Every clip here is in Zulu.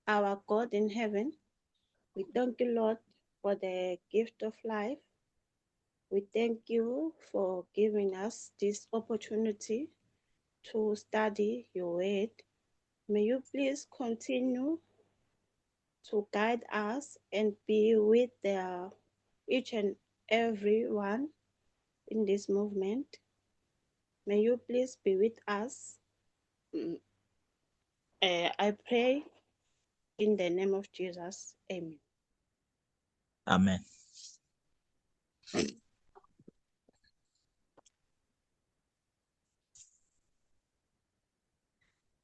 Our God in heaven, we thank you, Lord, for the gift of life. We thank you for giving us this opportunity to study your word. May you please continue to guide us and be with each and every one in this movement. May you please be with us. I pray in the name of Jesus. Amen. Amen.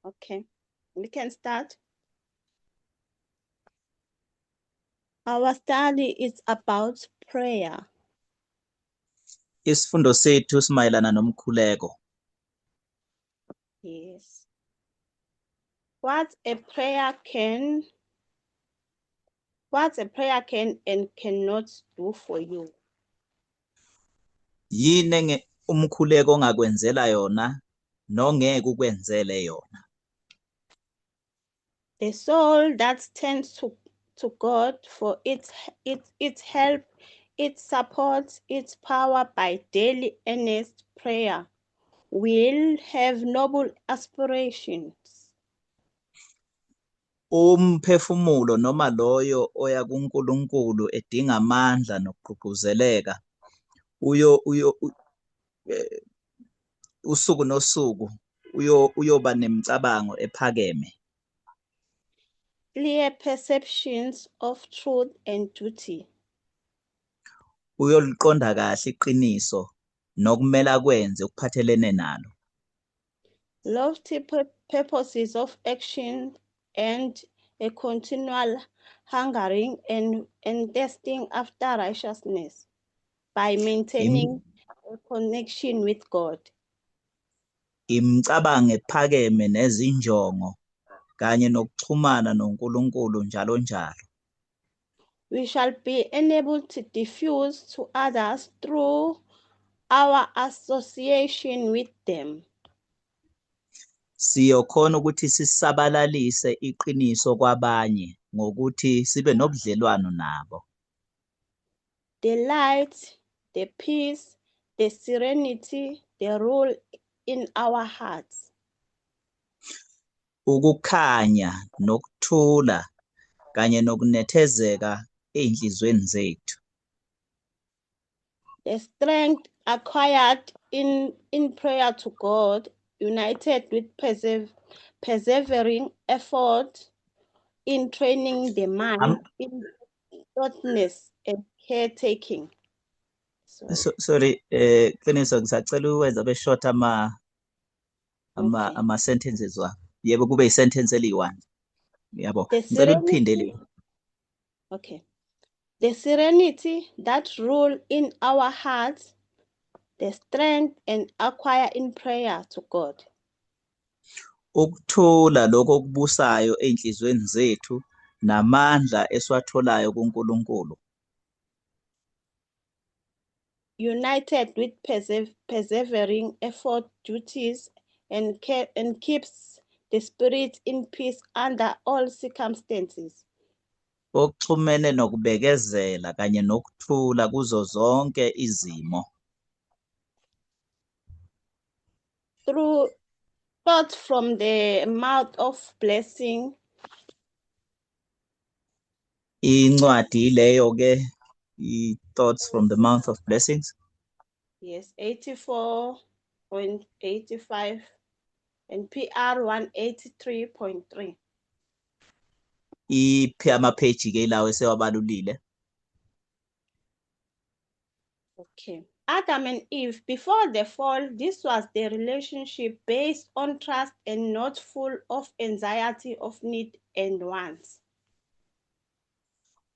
Okay, we can start. Our study is about prayer. Isifundo sethu simayelana nomkhuleko. Yes. What a prayer can, what a prayer can and cannot do for you. Yini umkhuleko ongakwenzela yona nongeke ukwenzele yona? The soul that turns to God for its help, its support, its power by daily earnest prayer will have noble aspirations. Umphefumulo noma loyo oya kuNkulunkulu edinga amandla nokugqugquzeleka usuku nosuku uyoba nemicabango ephakeme. Clear perceptions of truth and duty. Uyoliqonda kahle iqiniso nokumele akwenze okuphathelene nalo. Lofty purposes of action and a continual hungering and thirsting after righteousness by maintaining a connection with God. Imicabango ephakeme nezinjongo kanye nokuxhumana noNkulunkulu njalo njalo. We shall be enabled to diffuse to others through our association with them. Siyokhona ukuthi sisabalalise iqiniso kwabanye ngokuthi sibe nobudlelwano nabo. The light, the peace, the serenity, the rule in our hearts. Ukukhanya nokuthula kanye nokunethezeka ezinhlizweni zethu. The strength acquired in prayer to God, united with persevering effort in training the mind in thoughtness and caretaking. So, Sorry, Qiniso, ngisacela ukwenza be short Okay. ama sentences wa. Yebo, kube i sentence eliyi-1. Yabo. The Ngicela uliphinde serenity le. Okay. The serenity that rule in our hearts, the strength and acquire in prayer to God. Ukuthula lokho okubusayo ezinhlizweni zethu namandla esiwatholayo kuNkulunkulu. United with persevering effort, duties, and care, and keeps the spirit in peace under all circumstances. Okuxhumene nokubekezela kanye nokuthula kuzo zonke izimo. Through thought from the mouth of blessing. Incwadi leyo ke, i-Thoughts from the Mouth of Blessings. Yes, 84.85 and PR 183.3. Iphi ama-page ke lawo esewabalulile? Okay. Adam and Eve, before the fall, this was their relationship based on trust and not full of anxiety of need and wants.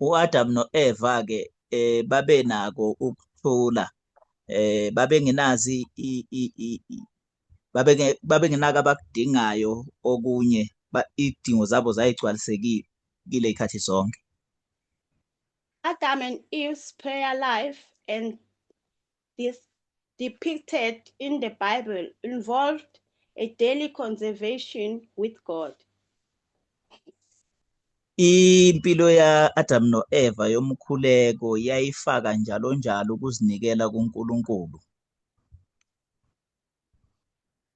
uAdam noEva ke babe nako ukuthula, babengenazi babengenako abakudingayo okunye, izidingo zabo zayigcwalisekile izikhathi zonke. Adam and Eve's prayer life and this depicted in the Bible involved a daily conversation with God. Impilo ya-Adam no-Eva yomkhuleko yayifaka njalo njalo ukuzinikela kuNkulunkulu.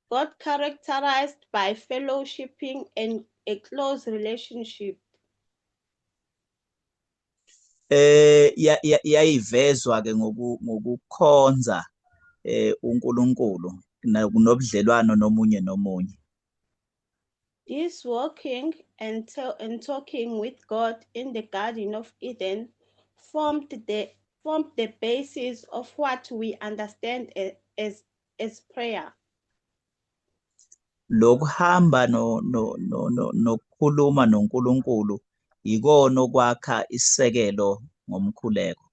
God characterized by fellowshipping and a close relationship. Yayivezwa ke ngokukhonza uNkulunkulu nobudlelwano nomunye nomunye. This walking and talking with God in the Garden of Eden formed the basis of what we understand as prayer. Lokuhamba no no no no nokukhuluma noNkulunkulu ikona okwakha isisekelo ngomkhuleko.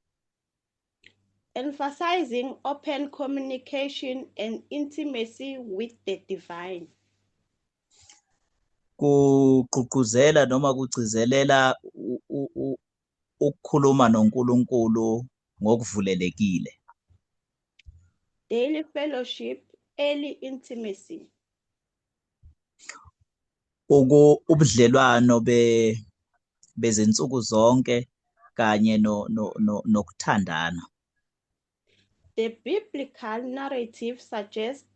Emphasizing open communication and intimacy with the divine. Kugqugquzela noma kugcizelela ukukhuluma noNkulunkulu ngokuvulelekile. Daily fellowship, early intimacy. Ubudlelwano bezinsuku zonke kanye no no no nokuthandana. The biblical narrative suggests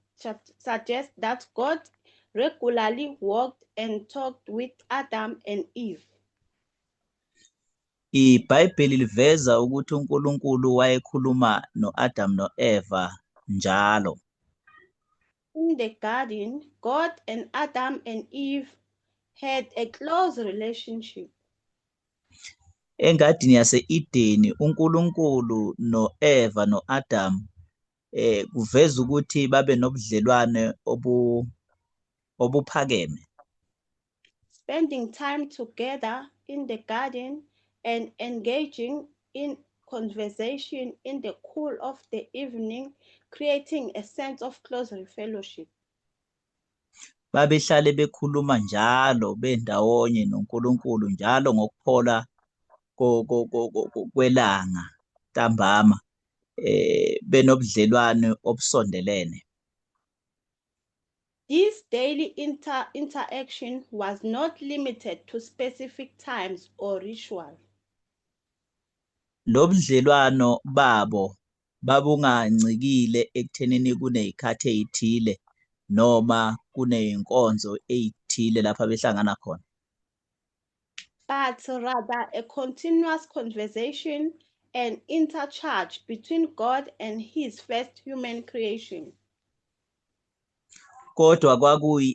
that God regularly walked and talked with Adam and Eve. IBhayibheli liveza ukuthi uNkulunkulu wayekhuluma noAdam noEva njalo. In the garden, God and Adam and Eve had a close relationship. Engadini yase-Edeni uNkulunkulu noEva noAdam kuveza ukuthi babe nobudlelwane obuphakeme. Spending time together in the garden and engaging in conversation in the cool of the evening, creating a sense of close fellowship. Babehlale bekhuluma njalo bendawonye noNkulunkulu njalo ngokuphola kwelanga ntambama, benobudlelwane obusondelene. This daily interaction was not limited to specific times or ritual. Lobudlelwano babo babungancikile ekuthenini kunezikhathi ezithile noma kuneyinkonzo ezithile lapha behlangana khona. But rather a continuous conversation and interchange between God and his first human creation. Kodwa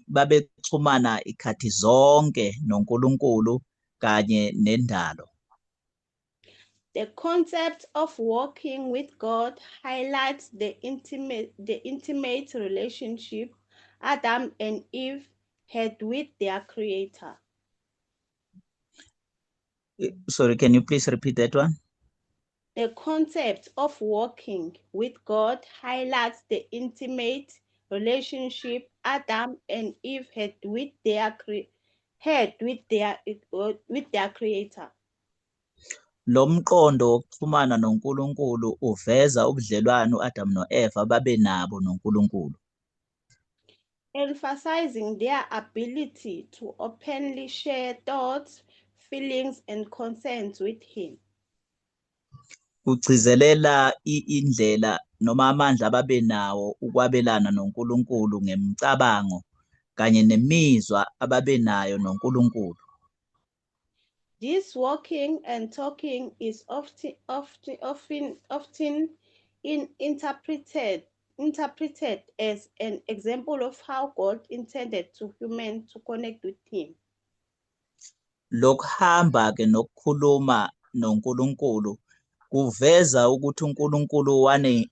babexhumana ikhathi zonke noNkulunkulu kanye nendalo. The concept of walking with God highlights the intimate relationship Adam and Eve had with their creator. Sorry, can you please repeat that one? The concept of walking with God highlights the intimate relationship Adam and Eve had with their creator. Lo mqondo wokuxhumana noNkulunkulu uveza ubudlelwano uAdam noEva babenabo noNkulunkulu. Emphasizing their ability to openly share thoughts, feelings and concerns with him. Kugcizelela indlela noma amandla ababenawo ukwabelana noNkulunkulu ngemicabango kanye nemizwa ababenayo noNkulunkulu. This walking and talking is often interpreted as an example of how God intended to human to connect with him. Lokuhamba ke nokukhuluma noNkulunkulu kuveza ukuthi uNkulunkulu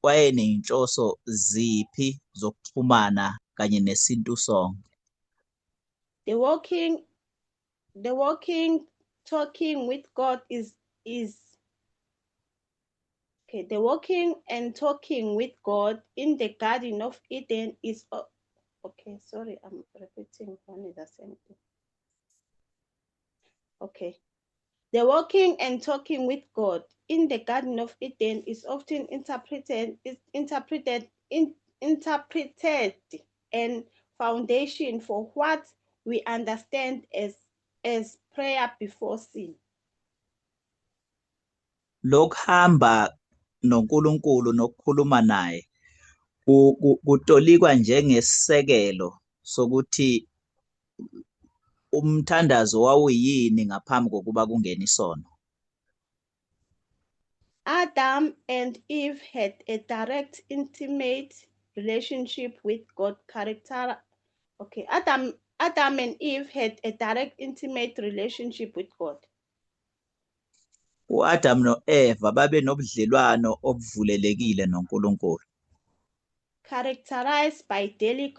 wayeneyinhloso ziphi zokuxhumana kanye nesintu sonke. The walking, talking with God is, is okay. The walking and talking with God in the Garden of Eden is okay. Sorry, I'm repeating one is the same thing. Okay. The walking and talking with God in the Garden of Eden is often interpreted and foundation for what we understand as as prayer before sin. Lokuhamba noNkulunkulu nokukhuluma naye kutolikwa njengesisekelo sokuthi umthandazo wawuyini ngaphambi kokuba kungene isono. Adam and Eve had a direct, intimate relationship with God. Character. Okay, Adam and Eve had a direct, intimate relationship with God. U-Adam no-Eva babe nobudlelwano obuvulelekile noNkulunkulu, characterized by daily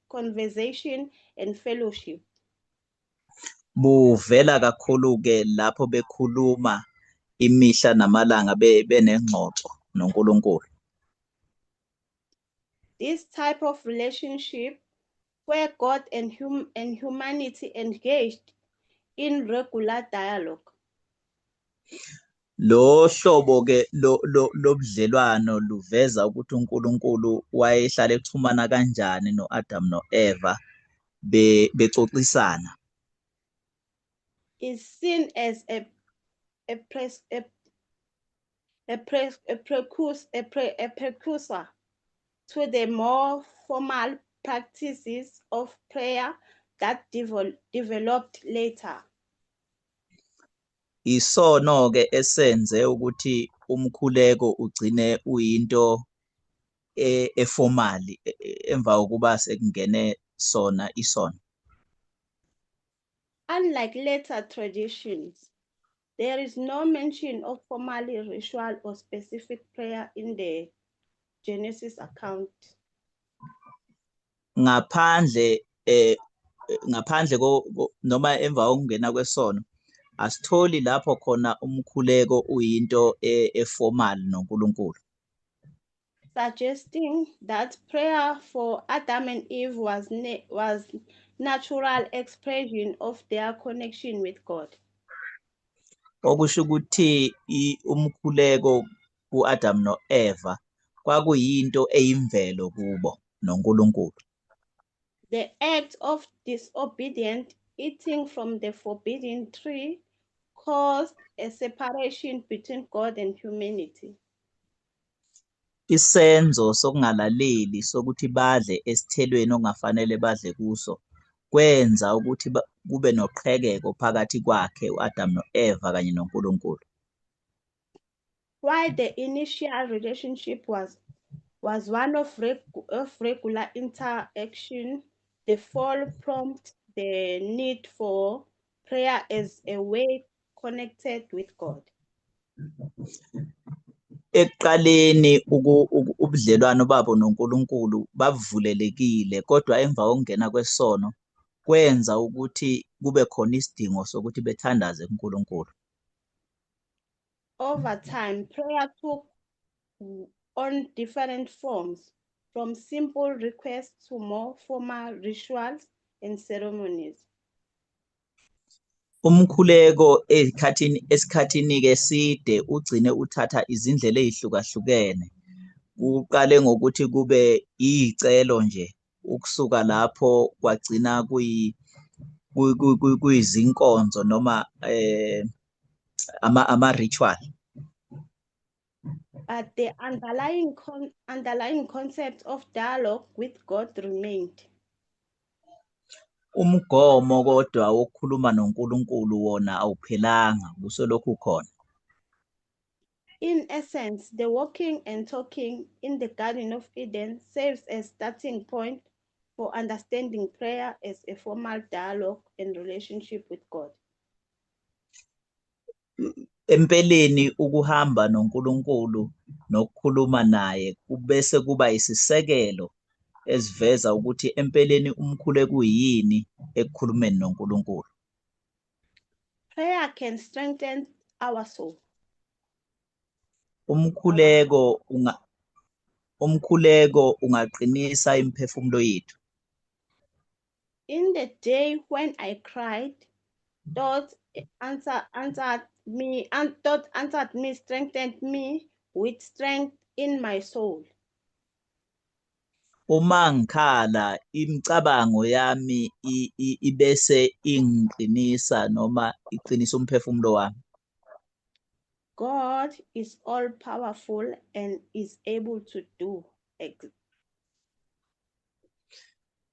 conversation and fellowship. Buvela kakhulu ke lapho bekhuluma imihla namalanga benengxoxo noNkulunkulu. This type of relationship, where God and humanity engaged in regular dialogue, Lo hlobo ke lo lobudlelwano luveza ukuthi uNkulunkulu wayehlala exhumana kanjani noAdam noEva bexoxisana. is seen as a pres, a, pres, a, precus, a, pre, a precursor to the more formal practices of prayer that developed later. Isono ke esenze ukuthi umkhuleko ugcine uyinto eformal emva kokuba sekungene sona isono. Unlike later traditions, there is no mention of formal ritual or specific prayer in the Genesis account. Ngaphandle noma emva kokungena kwesono, asitholi lapho khona umkhuleko uyinto eformal noNkulunkulu. Suggesting that prayer for Adam and Eve was natural expression of their connection with God. Okusho ukuthi umkhuleko kuAdam noEva kwakuyinto eyimvelo kubo noNkulunkulu. The act of disobedient eating from the forbidden tree caused a separation between God and humanity. Isenzo sokungalaleli sokuthi badle esithelweni okungafanele badle kuso kwenza ukuthi kube noqhekeko phakathi kwakhe uAdam noEva kanye noNkulunkulu. While the initial relationship was one of regular interaction, the fall prompted the need for prayer as a way connected with God. Ekuqaleni ubudlelwano babo noNkulunkulu babuvulelekile, kodwa emva kokungena kwesono kwenza ukuthi kube khona isidingo sokuthi bethandaze kuNkulunkulu. Over time, prayer took on different forms, from simple requests to more formal rituals and ceremonies. Umkhuleko esikhathini ke side ugcine uthatha izindlela ezihlukahlukene. Kuqale ngokuthi kube icelo nje, ukusuka lapho kwagcina kuyizinkonzo noma ama ritual. But the underlying concept of dialogue with God remained. Umgomo kodwa wokukhuluma noNkulunkulu wona awuphelanga, kusolokhu khona. In essence, the walking and talking in the Garden of Eden serves as starting point for understanding prayer as a formal dialogue and relationship with God. Empeleni ukuhamba noNkulunkulu nokukhuluma naye kubese kuba isisekelo esiveza ukuthi empeleni umkhuleko uyini ekukhulumeni noNkulunkulu. Prayer can strengthen our soul. Umkhuleko ungaqinisa imiphefumulo yethu. In the day when I cried, thought answered me, and thought answered me, strengthened me with strength in my soul. Uma ngikhala imicabango yami ibese ingiqinisa noma iqinisa umphefumulo wami. God is all powerful and is able to do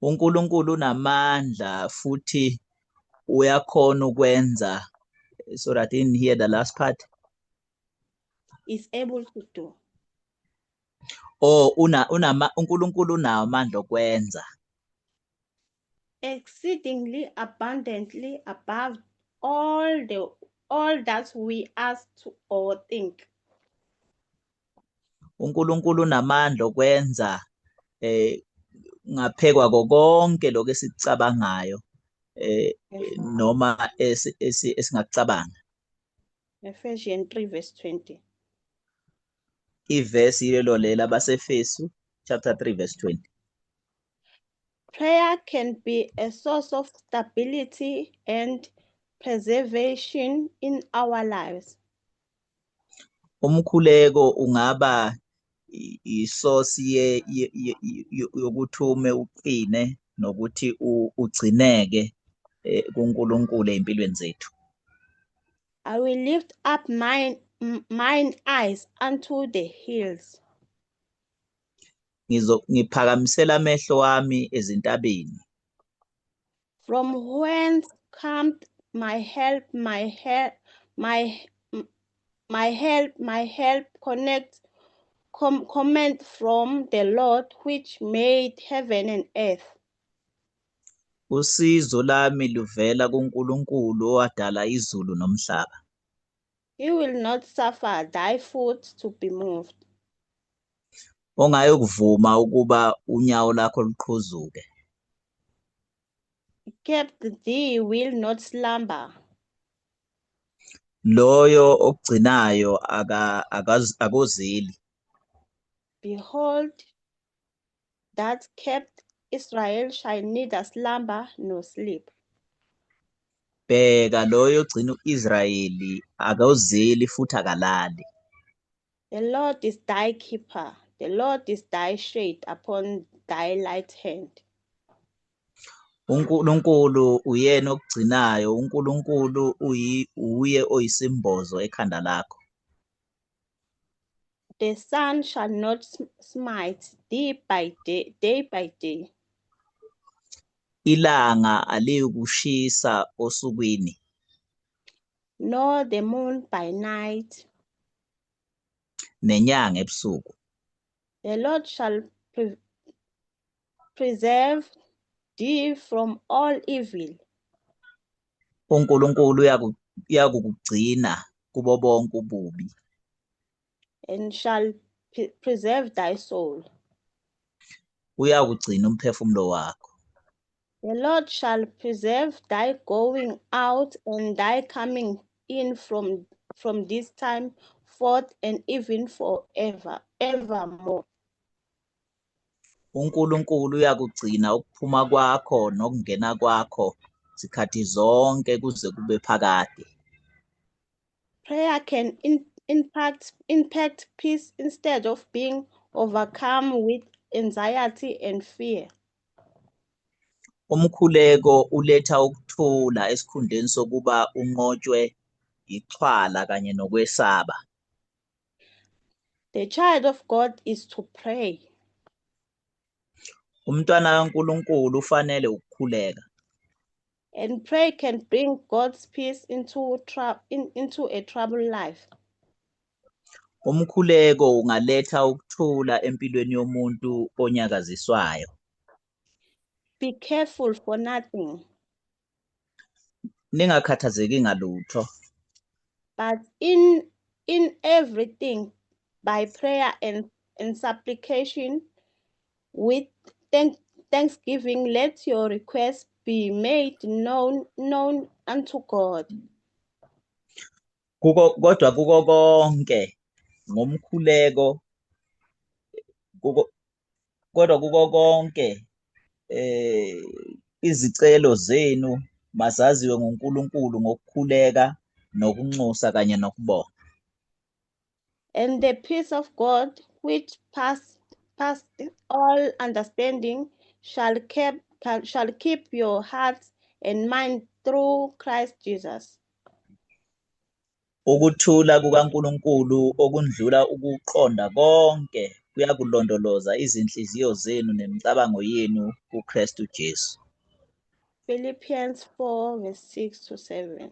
uNkulunkulu unamandla futhi uyakhona ukwenza. So that I didn't hear the last part. Is able to do. Oh, una unama uNkulunkulu unawo amandla okwenza exceedingly abundantly above all that we ask to or think. uNkulunkulu unamandla okwenza ngaphekwa konke lokho esikucabangayo noma esingakucabanga. Ephesians 3 verse 20. Ivesi lelo lela baseEfesu chapter 3 verse 20. Prayer can be a source of stability and preservation in our lives. Umkhuleko ungaba isource yokuthi ume uqine nokuthi ugcineke kuNkulunkulu empilweni zethu. I will lift up mine eyes unto the hills. Ngiphakamisela amehlo wami ezintabeni. From whence cometh my help, my help, my help, my help cometh from the Lord which made heaven and earth. Usizo lami luvela kuNkulunkulu owadala izulu nomhlaba. He will not suffer thy foot to be moved. Ongayokuvuma ukuba unyawo lakho luqhuzuke. Kept thee will not slumber. Loyo okugcinayo akozeli. Behold, that kept Israel shall neither slumber nor sleep. Bheka, loyo ogcina uIsrayeli akozeli futhi akalali. The Lord is thy keeper, the Lord is thy shade upon thy right hand. uNkulunkulu uyena okugcinayo, uNkulunkulu uye oyisimbozo ekhanda lakho. The sun shall not smite thee by day, day by day. Ilanga aliyukushisa osukwini. Nor the moon by night. Nenyanga ebusuku. The Lord shall preserve thee from all evil. uNkulunkulu uyakukugcina kubo bonke ububi. And shall preserve thy soul. Uyakugcina umphefumulo wakho. The Lord shall preserve thy going out and thy coming in from this time forth and even forever, evermore. uNkulunkulu uyakugcina ukuphuma kwakho nokungena kwakho sikhathi zonke kuze kube phakade. Prayer can impact peace instead of being overcome with anxiety and fear. Umkhuleko uletha ukuthula esikhundleni sokuba unqotshwe ixhwala kanye nokwesaba. The child of God is to pray. Umntwana kaNkulunkulu ufanele ukukhuleka. And pray can bring God's peace into a troubled life. Umkhuleko ungaletha ukuthula empilweni yomuntu onyakaziswayo. Be careful for nothing. Ningakhathazeki ngalutho. But in everything, by prayer and supplication, with thanksgiving, let your requests be made known unto God. Kuko, kodwa kuko konke ngomkhuleko, kuko, kodwa kuko konke izicelo zenu mazaziwe nguNkulunkulu ngokukhuleka nokunxusa kanye nokubonga. And the peace of God, which past all understanding shall keep your hearts and mind through Christ Jesus. Ukuthula kukaNkulunkulu okundlula ukuqonda konke kuyakulondoloza izinhliziyo zenu nemicabango yenu kuKristu Jesu. Philippians 4, verse 6 to 7.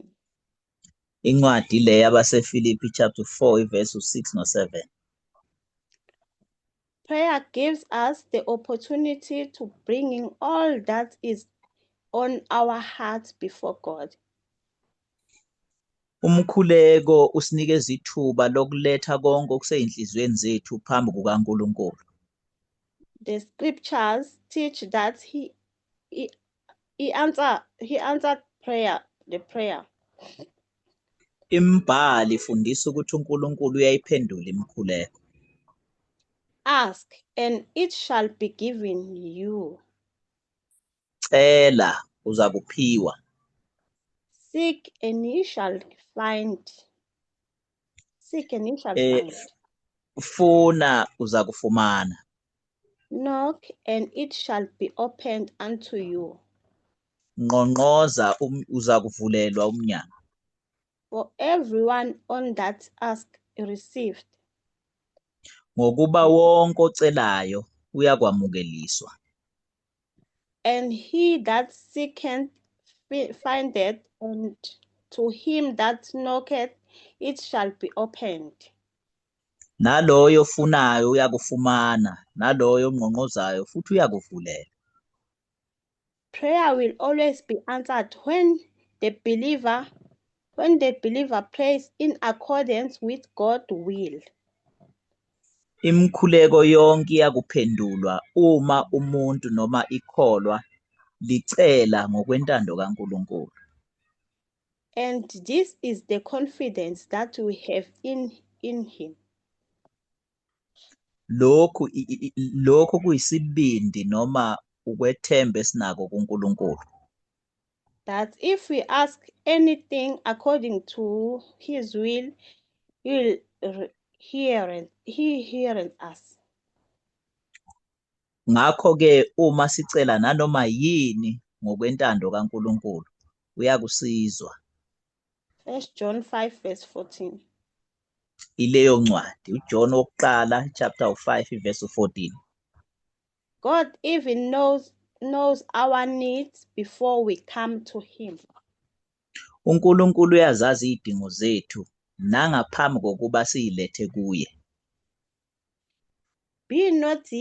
Incwadi le yabaseFilipi chapter 4 iverse 6 no 7. Prayer gives us the opportunity to bringing all that is on our hearts before God. Umkhuleko usinikeza ithuba lokuletha konke okuseyinhliziyweni zethu phambi kukaNkulunkulu. The scriptures teach that he answered prayer, the prayer. Imbhalo ifundisa ukuthi uNkulunkulu uyayiphendula imikhuleko. Ask and it shall be given you. Cela uzakuphiwa. Seek and ye shall find. Seek and ye shall find. Funa uzakufumana. Knock and it shall be opened unto you. Ngqongqoza uzakuvulelwa umnyango. For everyone on that ask received, Ngokuba wonke ocelayo uyakwamukeliswa. And he that seeketh findeth, and to him that knocketh it shall be opened. Naloyo ofunayo uyakufumana, naloyo ongqongqozayo futhi uyakuvulelwa. Prayer will always be answered when the believer prays in accordance with God's will. Imikhuleko yonke iyakuphendulwa uma umuntu noma ikholwa licela ngokwentando kaNkulunkulu. And this is the confidence that we have in him. Lokhu kuyisibindi noma ukwethemba esinako kuNkulunkulu. That if we ask anything according to his will, he will hear and he heareth us. Ngakho ke uma sicela nanoma yini ngokwentando kaNkulunkulu uyakusizwa. First John 5 verse 14. Ileyo ncwadi uJohn wokuqala chapter 5 verse 14. God even knows our needs before we come to him. uNkulunkulu uyazazi izidingo zethu nangaphambi kokuba siyilethe kuye. Be not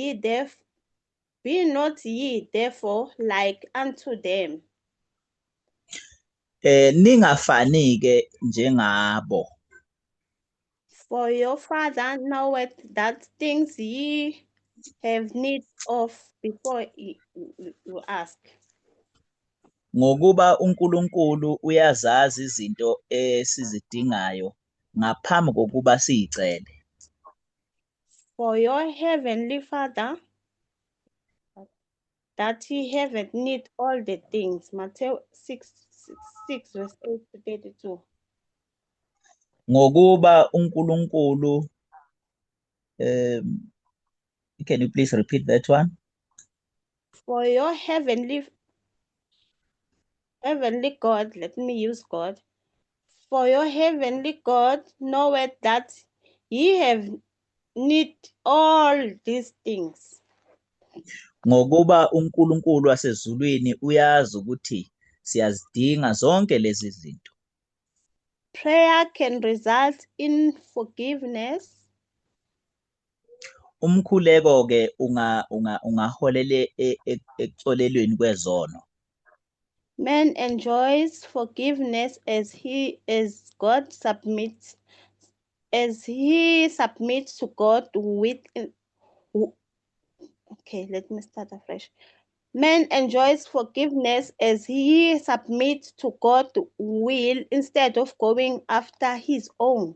ye therefore like unto them. Ningafani ke njengabo. For your Father knoweth that things ye have need of before you ask. Ngokuba uNkulunkulu uyazazi izinto esizidingayo ngaphambi kokuba siyicele. For your heavenly Father, that he hath need all the things. Matthew 6, verse 8 to 32. Ngokuba uNkulunkulu, can you please repeat that one? For your heavenly God, let me use God. For your heavenly God knoweth that ye have need all these things. Ngokuba uNkulunkulu wasezulwini uyazi ukuthi siyazidinga zonke lezi zinto. Prayer can result in forgiveness. Umkhuleko ke ungaholele ekuxolelweni kwezono. Man enjoys forgiveness as God submits, as he submits to God with, okay, let me start afresh. Man enjoys forgiveness as he submits to God's will instead of going after his own.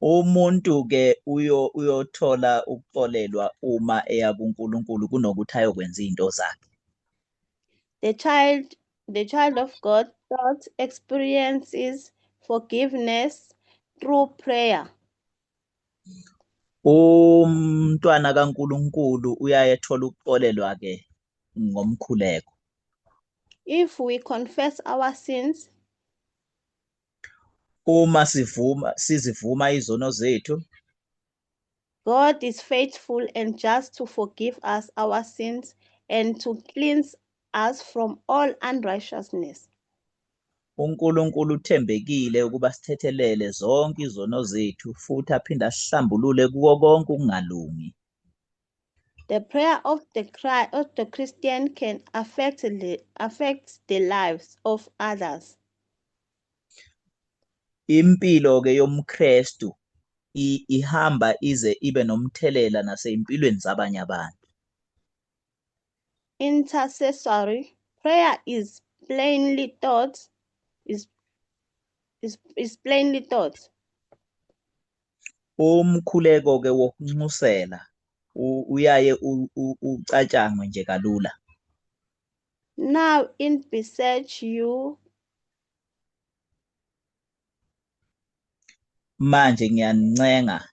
Umuntu ke uyothola ukuxolelwa uma eya kuNkulunkulu kunokuthi ayokwenza izinto zakhe. The child of God thought experiences forgiveness through prayer. Umntwana kaNkulunkulu uyaye ethola ukuxolelwa ke ngomkhuleko. If we confess our sins, Uma sivuma sizivuma izono zethu, God is faithful and just to forgive us our sins and to cleanse us from all unrighteousness. uNkulunkulu uthembekile ukuba sithethelele zonke izono zethu futhi aphinde asihlambulule kuko konke ukungalungi. The prayer of the Christian can affect the lives of others. Impilo ke yomKristu ihamba ize ibe nomthelela nasey'mpilweni zabanye abantu. Intercessory prayer is plainly taught. Umkhuleko ke wokunxusela uyaye ucatshangwe nje kalula. Now in beseech you, Manje ngiyanincenga,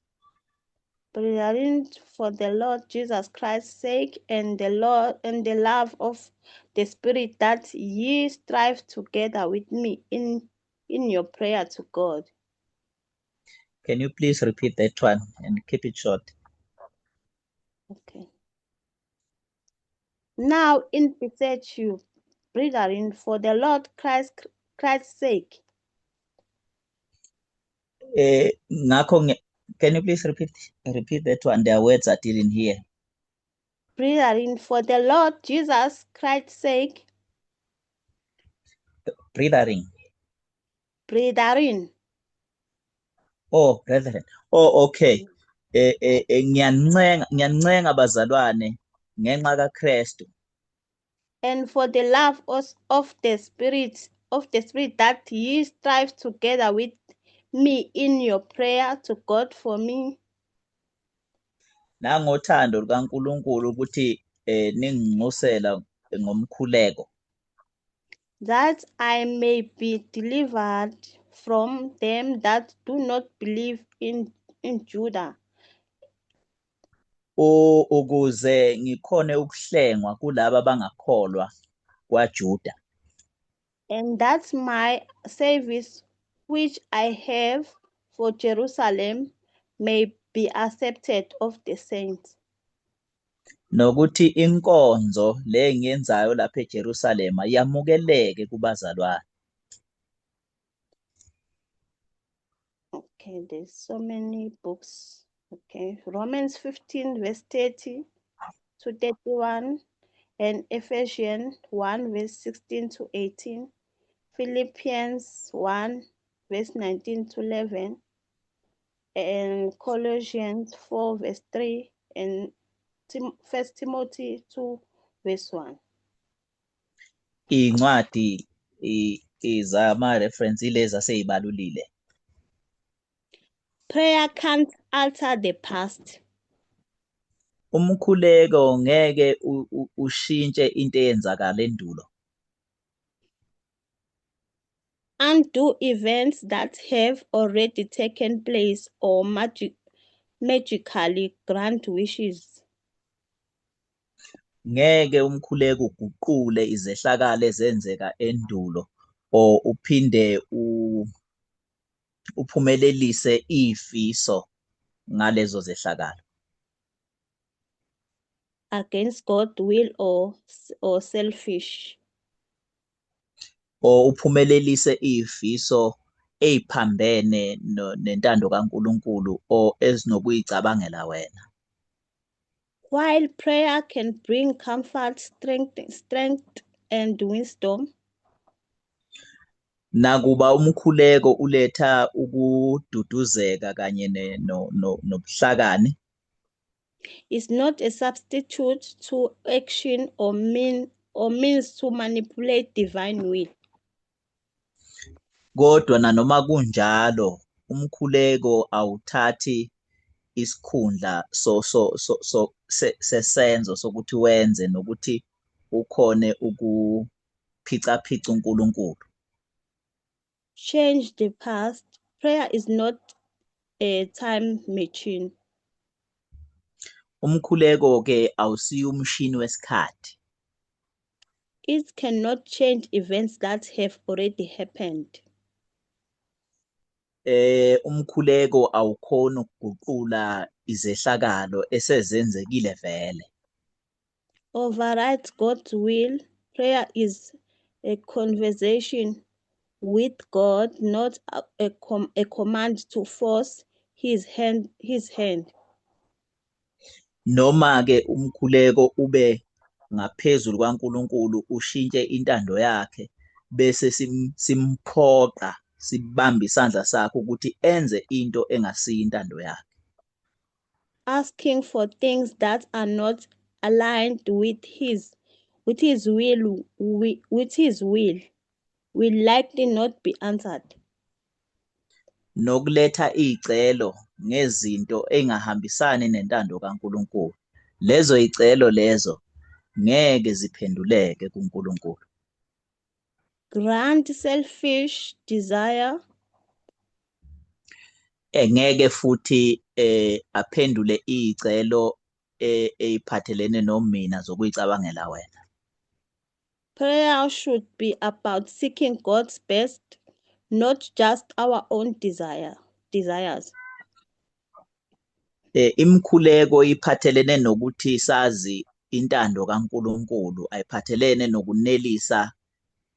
brethren, for the Lord Jesus Christ's sake and the Lord and the love of the Spirit, that ye strive together with me in your prayer to God. Can you please repeat that one and keep it short? Okay. Now in beseech you, brethren, for the Lord Christ's sake. Ngakho can you please repeat that one? There are words I didn't hear. Brethren, for the Lord Jesus Christ's sake. Brethren. Brethren. Oh, brethren. Oh, okay. Ngiyancenga, ngiyancenga bazalwane ngenxa kaKristu. And for the love of the Spirit, that ye strive together with me in your prayer to God for me. Nangothando lukaNkulunkulu ukuthi ninginxusela ngomkhuleko. That I may be delivered from them that do not believe in Judah. Ukuze ngikhone ukuhlengwa kulaba abangakholwa kwaJuda. And that my service which I have for Jerusalem may be accepted of the saints. Nokuthi inkonzo le engiyenzayo lapha eJerusalema yamukeleke kubazalwane. Okay, there's so many books. Okay, Romans 15 verse 30 to 31 and Ephesians 1 verse 16 to 18, Philippians 1 verse 19 to 11, and Colossians 4 verse 3, and 1 Timothy 2 verse 1. Incwadi izama reference ilezi aseyibalulile. Prayer can't alter the past. Umkhuleko ngeke ushintshe into eyenzakala endulo. Undo events that have already taken place or magically grant wishes. Ngeke umkhuleko uguqule izehlakalo ezenzeka endulo or uphinde uphumelelise ifiso ngalezo zehlakalo. Against God's will or selfish. Or uphumelelise ifiso eziphambene nentando kaNkulunkulu or ezinokuyicabangela wena. While prayer can bring comfort, strength and wisdom, nakuba umkhuleko uletha ukududuzeka kanye nobuhlakani, is not a substitute to action or means to manipulate divine will. Kodwa nanoma kunjalo umkhuleko awuthathi isikhundla sesenzo sokuthi wenze nokuthi ukhone ukuphicaphica uNkulunkulu. Change the past. Prayer is not a time machine. Umkhuleko ke awusiyo umshini wesikhathi. It cannot change events that have already happened. Umkhuleko awukhona ukuguqula izehlakalo esezenzekile vele. Override God's will. Prayer is a conversation with God, not a command to force his hand. Noma ke umkhuleko ube ngaphezulu kwaNkulunkulu, ushintshe intando yakhe bese simphoqa, sibambe isandla sakhe ukuthi enze into engasiyo intando yakhe. Asking for things that are not aligned with his will likely not be answered. Nokuletha izicelo ngezinto engahambisani nentando kaNkulunkulu, lezo izicelo lezo ngeke ziphenduleke kuNkulunkulu. Grant selfish desire. Engeke futhi aphendule izicelo eyiphathelene nomina zokuyicabangela wena. Prayer should be about seeking God's best, not just our own desires. Imkhuleko iphathelene nokuthi sazi intando kaNkulunkulu, ayiphathelene nokunelisa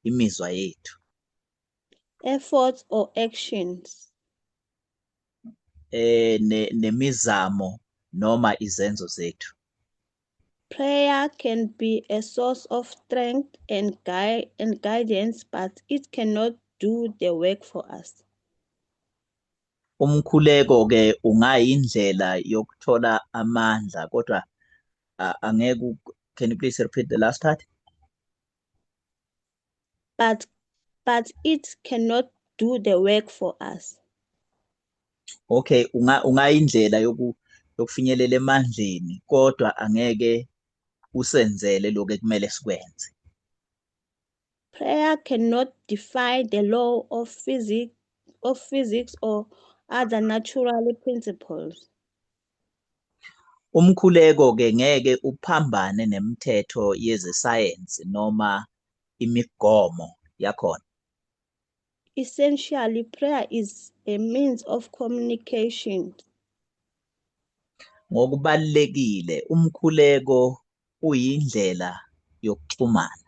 imizwa yethu. Efforts or actions. Nemizamo noma izenzo zethu. Prayer can be a source of strength and guidance, but it cannot do the work for us. Umkhuleko ke ungayindlela yokuthola amandla, kodwa angeke. Can you please repeat the last part? But it cannot do the work for us. Okay, ungayindlela yokufinyelela emandleni, kodwa angeke usenzele lokho ekumele sikwenze. Prayer cannot defy the law of physics or other natural principles. Umkhuleko ke ngeke uphambane nemithetho yezesayensi noma imigomo yakhona. Essentially, prayer is a means of communication. Ngokubalekile, umkhuleko uyindlela yokuxhumana.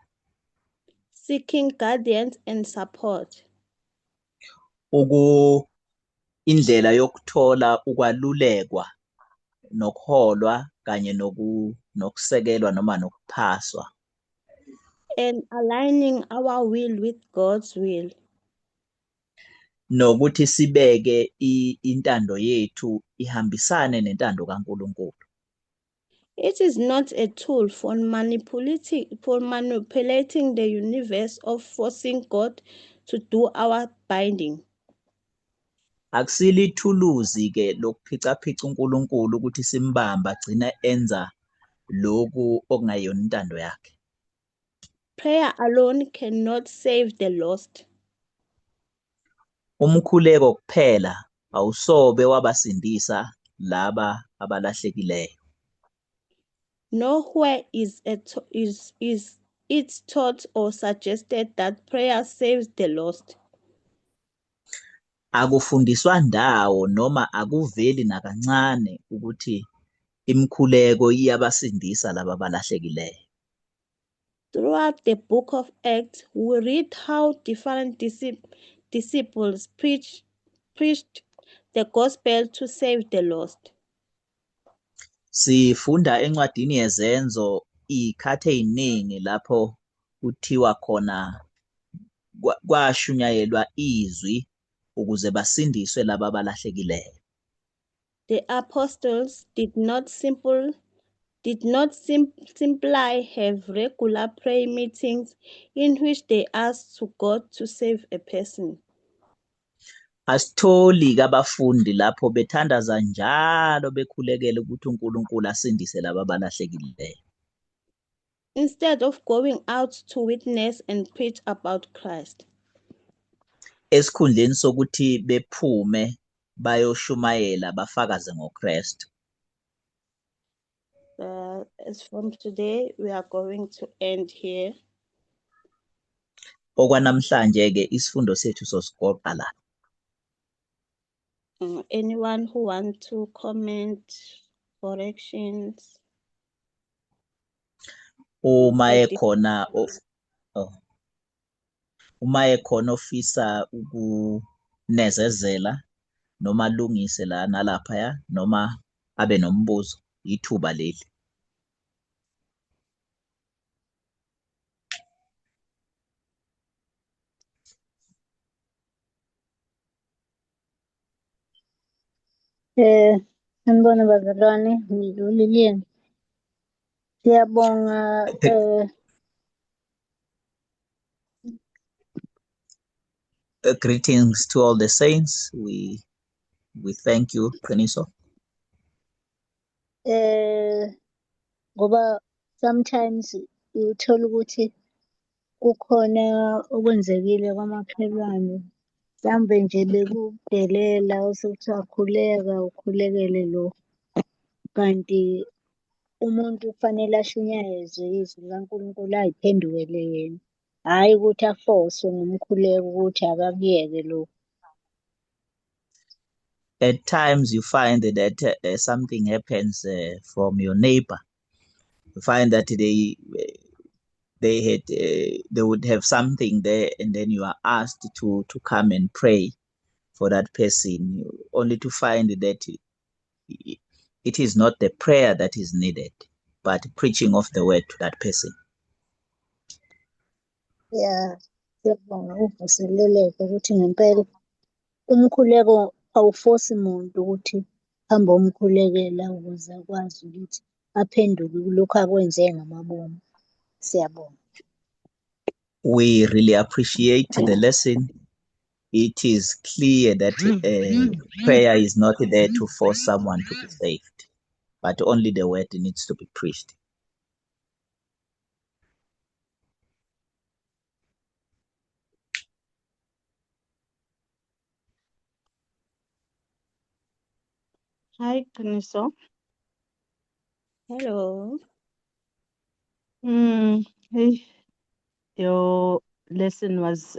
Seeking guidance and support. Uku indlela yokuthola ukwalulekwa nokuholwa kanye nokusekelwa noma nokuphaswa. And aligning our will with God's will. Nokuthi sibeke intando yethu ihambisane nentando kaNkulunkulu. It is not a tool for manipulating the universe or forcing God to do our bidding. Akusilo ithuluzi ke lokuphicaphica uNkulunkulu ukuthi simbambe agcina enza lokhu okungayona intando yakhe. Prayer alone cannot save the lost. Umkhuleko kuphela awusobe wabasindisa laba abalahlekileyo. Nowhere is it taught or suggested that prayer saves the lost. Akufundiswa ndawo noma akuveli nakancane ukuthi imikhuleko iyabasindisa laba abalahlekileyo. Throughout the book of Acts, we read how different disciples preached the gospel to save the lost. Sifunda encwadini yeZenzo izikhathi eziningi lapho kuthiwa khona kwashunyayelwa izwi ukuze basindiswe laba abalahlekileyo. The apostles did not simply have regular prayer meetings in which they asked to God to save a person. Asitholi kabafundi lapho bethandaza njalo bekhulekela ukuthi uNkulunkulu asindise laba abalahlekileyo. Instead of going out to witness and preach about Christ. Esikhundleni sokuthi bephume bayoshumayela bafakaze ngoKristu. As from today, we are going to end here. Okwanamhlanje ke isifundo sethu sosigoqa la. Anyone who want to comment, corrections? Uma ekhona uma ekhona ofisa ukunezezela noma alungise la nalaphaya noma abe nombuzo, ithuba leli. Sanibona bazalwane, ngiLilian. Siyabonga. Greetings to all the saints. We thank you, Qiniso. Ngoba sometimes uthola ukuthi kukhona okwenzekile kwamakhelwane, mhlawumbe nje bekudelela osekuthiwa khuleka ukhulekele lo, kanti umuntu kufanele ashunyayezwe izwi likaNkulunkulu ayiphendukele yena, hhayi ukuthi afoswe ngumkhuleko ukuthi akakuyeke lokhu. At times you find that something happens from your neighbor. You find that they would have something there, and then you are asked to come and pray for that person, only to find that it is not the prayer that is needed, but preaching of the word to that person. Yeah, siyabonga uvuseleleke ukuthi ngempela umkhuleko awufosi muntu ukuthi hambe umkhulekela ukuze akwazi ukuthi aphenduke kulokhu akwenze ngamabomu. Siyabonga. We really appreciate the lesson. It is clear that prayer is not there to force someone to be saved, but only the word needs to be preached. Hi, Qiniso. Hello. Hey, your lesson was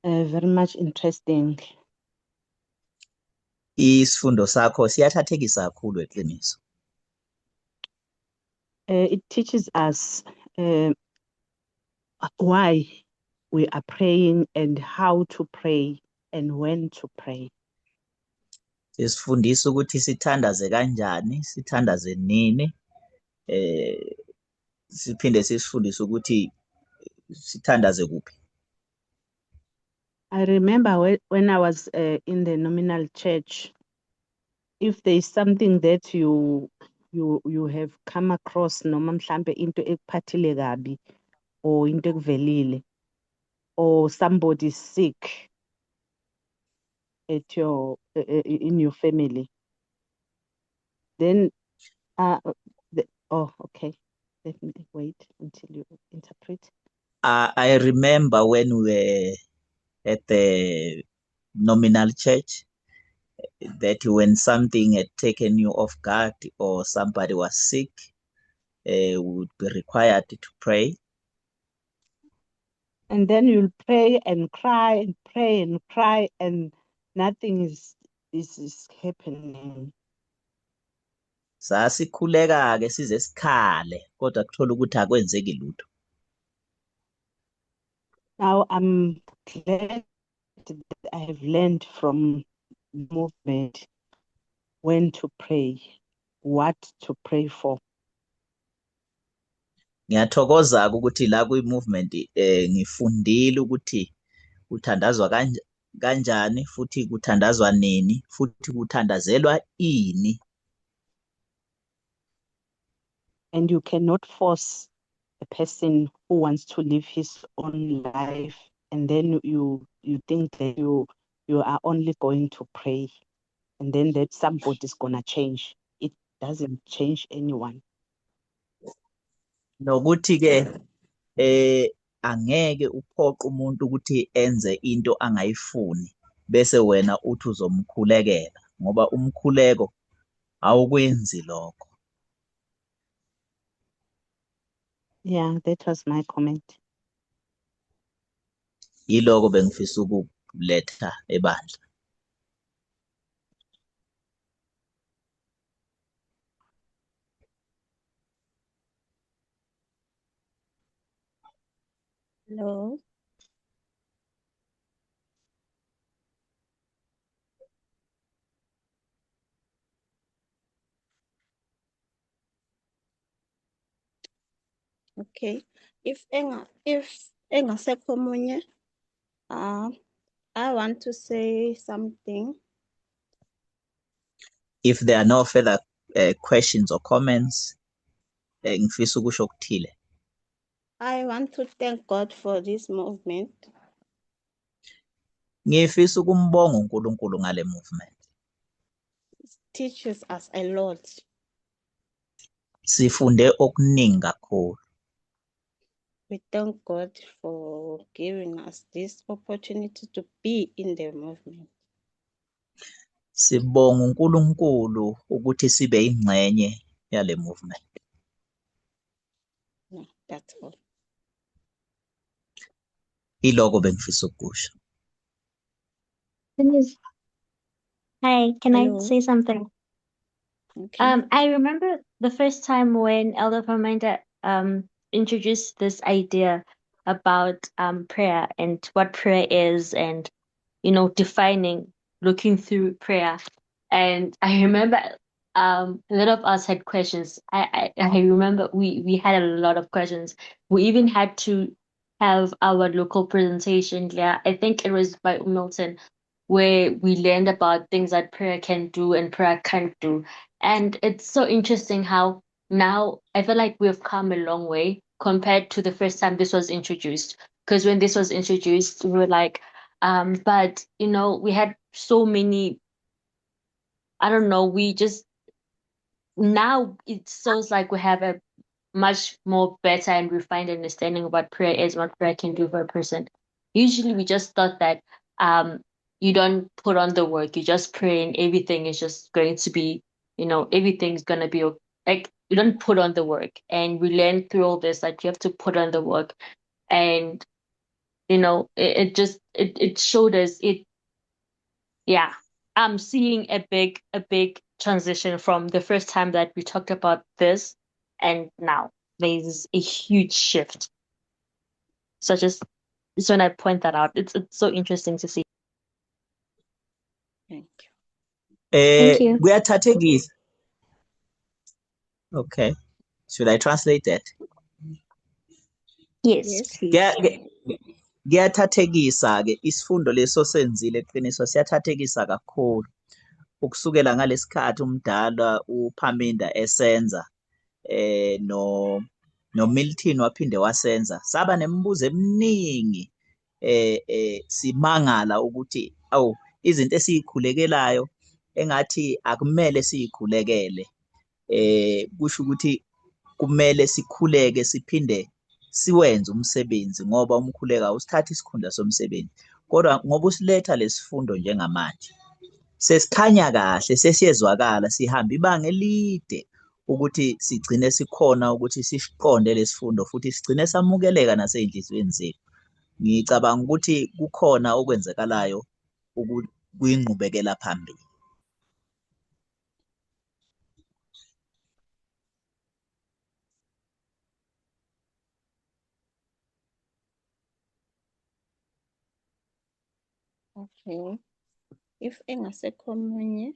very much interesting. Isifundo sakho siyathathekisa kakhulu eqiniso. It teaches us why we are praying and how to pray and when to pray. Sifundisa ukuthi sithandaze kanjani, sithandaze nini, siphinde sisifundise ukuthi sithandaze kuphi. I remember when I was in the nominal church, if there is something that you have come across, noma mhlambe into ekuphathile kabi or into ekuvelile, or somebody is sick at your in your family, then okay, let me wait until you interpret. I remember when we were at the nominal church, that when something had taken you off guard or somebody was sick, we would be required to pray. And then you'll pray and cry and pray and cry, and nothing is happening. Sasikhuleka ke size sikhale, kodwa kuthola ukuthi akwenzeki lutho. Now I'm glad that I have learned from movement when to pray, what to pray for. Ngiyathokoza ukuthi la kwi movement ngifundile ukuthi kuthandazwa kanjani futhi kuthandazwa nini futhi kuthandazelwa ini. And you cannot force a person who wants to live his own life, and then you think that you are only going to pray, and then that somebody is gonna change. It doesn't change anyone. Nokuthi ke angeke uphoqe umuntu ukuthi enze into angayifuni bese wena uthi uzomkhulekela, ngoba umkhuleko awukwenzi lokho. Yeah, that was my comment. Yiloko bengifisa ukuletha ebandla. Hello. Okay. If engasekho omunye, I want to say something. If there are no further questions or comments, ngifisa ukusho okuthile. I want to thank God for this movement. Ngifisa ukumbonga uNkulunkulu ngale movement. It teaches us a lot. Sifunde okuningi kakhulu. We thank God for giving us this opportunity to be in the movement. Sibonga uNkulunkulu ukuthi sibe ingxenye yale movement. No, that's all. Iloko bengifisa ukusho. Denise. Hi, can I Hello. say something? Okay. I remember the first time when Elder Parminder introduced this idea about prayer and what prayer is, and defining, looking through prayer. And I remember a lot of us had questions. I remember we had a lot of questions. We even had to have our local presentation. Yeah, I think it was by Milton, where we learned about things that prayer can do and prayer can't do. And it's so interesting how now I feel like we've come a long way compared to the first time this was introduced. Because when this was introduced, we were like, but we had so many, I don't know, we just, now it sounds like we have a much more better and refined understanding of what prayer is, what prayer can do for a person. Usually we just thought that you don't put on the work, you just pray and everything is just going to be, you know, everything's going to be okay. Like, you don't put on the work. And we learned through all this that you have to put on the work. And, you know, it, it just, it, it showed us it. Yeah, I'm seeing a big transition from the first time that we talked about this and now there's a huge shift. So just when I point that out, it's so interesting to see. Thank you. Thank you. Kuyathathekisa. Okay. Should I translate that? Yes, Yes. please. Kuyathathekisa ke isifundo leso senzile eqiniso, siyathathekisa kakhulu. Ukusukela ngalesikhathi umdala uPhaminda esenza no Milton waphinde wasenza, saba nemibuzo eminingi, simangala ukuthi awu izinto esizikhulekelayo engathi akumele sizikhulekele, kusho ukuthi kumele sikhuleke siphinde siwenze umsebenzi, ngoba umkhuleko awusithathi isikhundla somsebenzi. Kodwa ngoba usiletha lesifundo njengamanje sesikhanya kahle, sesiyezwakala, sihamba ibanga elide ukuthi sigcine sikhona ukuthi sisiqonde lesifundo futhi sigcine samukeleka nasey'nhliziyweni zethu. Ngicabanga ukuthi kukhona okwenzakalayo kuyingqubekela phambili. Okay. If engasekho omunye,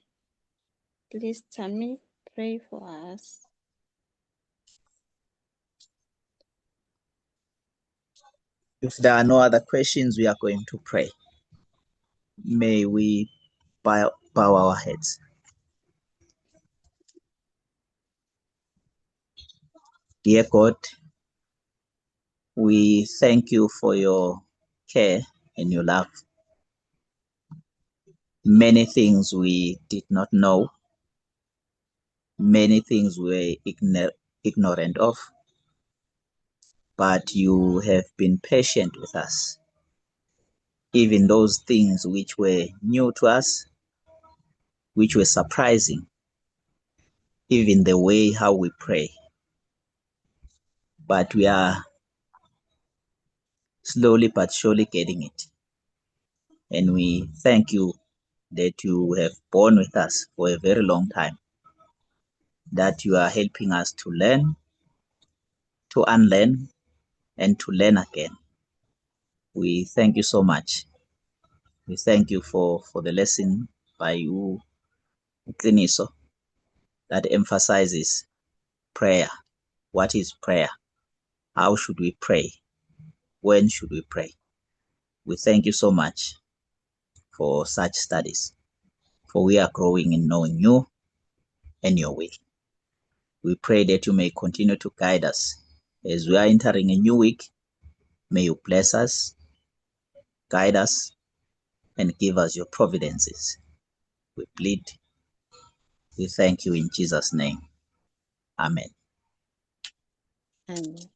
please Tammy, pray for us. If there are no other questions, we are going to pray. May we bow our heads. Dear God, we thank you for your care and your love. Many things we did not know, many things we were ignorant of, but you have been patient with us. Even those things which were new to us, which were surprising, even the way how we pray. But we are slowly but surely getting it. And we thank you that you have borne with us for a very long time, that you are helping us to learn, to unlearn, and to learn again. We thank you so much. We thank you for the lesson by you, Qiniso, that emphasizes prayer. What is prayer? How should we pray? When should we pray? We thank you so much for such studies, for we are growing in knowing you and your will. We pray that you may continue to guide us as we are entering a new week. May you bless us, guide us, and give us your providences. We plead. We thank you in Jesus' name. Amen. Amen.